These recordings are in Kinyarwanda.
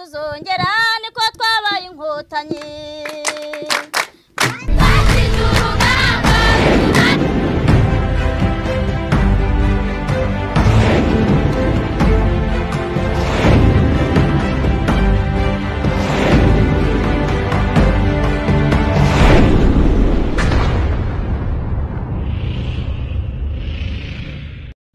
tuzongera niko twabaye Inkotanyi.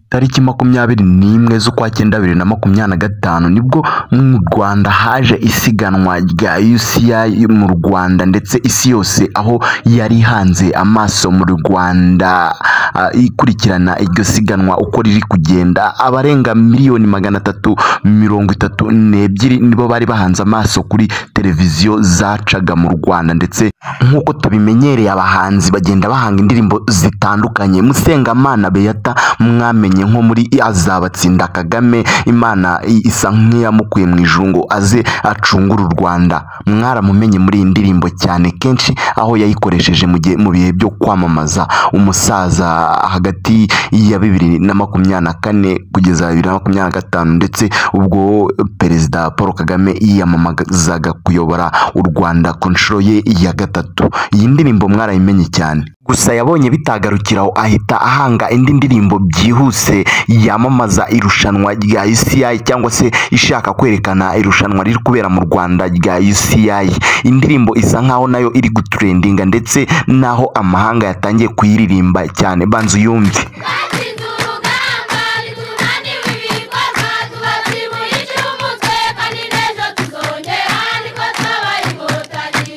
Tariki 21 z'ukwa 9 2025 nibwo mu Rwanda haje isiganwa rya UCI mu Rwanda, ndetse isi yose aho yari hanze amaso mu Rwanda ikurikirana iryo siganwa uko riri kugenda. Abarenga 332,000,000 nibo bari bahanze amaso kuri televiziyo zacaga mu Rwanda, ndetse nk'uko tubimenyereye abahanzi bagenda bahanga indirimbo zitandukanye. Musengamana Beata mwamenye nko muri Azabatsinda Kagame, Imana isa nk'iyamukuye mu ijuru ngo aze acungure u Rwanda. Mwaramumenye muri iyi ndirimbo cyane kenshi, aho yayikoresheje mu gihe mu bihe byo kwamamaza umusaza hagati ya 2024 kugeza 2025, ndetse ubwo Perezida Paul Kagame yiyamamazaga kuyobora u Rwanda ku nshuro ye ya 3. Iyi ndirimbo mwarayimenye cyane. Gusa yabonye bitagarukiraho ahita ahanga indi ndirimbo byihuse yamamaza irushanwa rya UCI, cyangwa se ishaka kwerekana irushanwa riri kubera mu Rwanda rya UCI. Indirimbo isa nkaho nayo iri gutrendinga, ndetse naho amahanga yatangiye kuyiririmba cyane. Banza uyumve.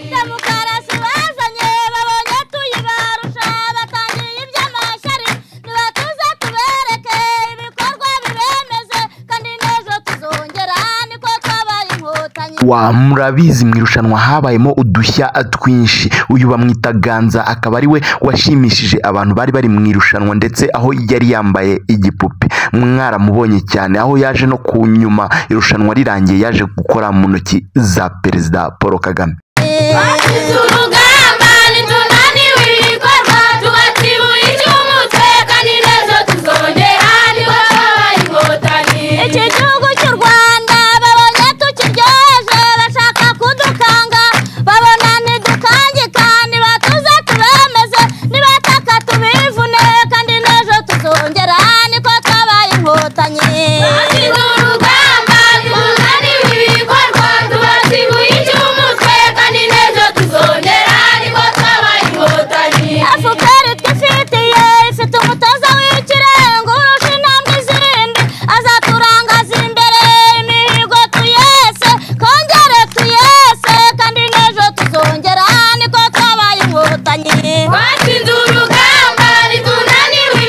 Demokarasi bazanye babonye tuyibarusha, batangiye iby'amashyari, nibatuze tubereke ibikorwa bibemeze, kandi n'ejo tuzongera niko twabaye Inkotanyi. Wa murabizi mu irushanwa habayemo udushya twinshi. Uyu bamwita Ganza, akaba ari we washimishije abantu bari bari mu irushanwa, ndetse aho yari yambaye igipupe mwaramubonye cyane, aho yaje no ku nyuma irushanwa rirangiye yaje gukora mu ntoki za Perezida Paul Kagame. Twatsinze urugamba ntitunaniwe ibikorwa, tubatsibuye icy'umutwe kandi n'ejo tuzongera niko twabaye Inkotanyi. Iki gihugu cy'u Rwanda babonye tukiryoheje, bashaka kudukanga, babona ntidukangika, nibatuze tubemeze, nibataka tubivune, kandi n'ejo tuzongera niko twabaye Inkotanyi. Twatsinze urugamba ntitunaniwe ibikorwa, tubatsibuye icy'umutwe kandi n'ejo tuzongera niko twabaye Inkotanyi. FPR twifitiye ifite umutoza w'ikirenga urusha intambwe izindi, azaturangaza imbere imihigo tuyese, kongere tuyese, kandi n'ejo tuzongera niko twabaye Inkotanyi. Twatsinze urugamba ntitunaniwe.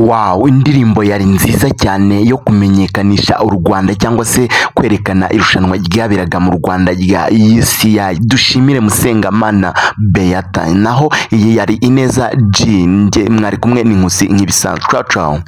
Wow, indirimbo yari nziza cyane yo kumenyekanisha u Rwanda, cyangwa se kwerekana irushanwa ryaberaga mu Rwanda rya UCI. Dushimire Musengamana Beata. Naho iyi yari Ineza G, njye mwari kumwe n'Inkusi nk'ibisanzwe. Ciao ciao.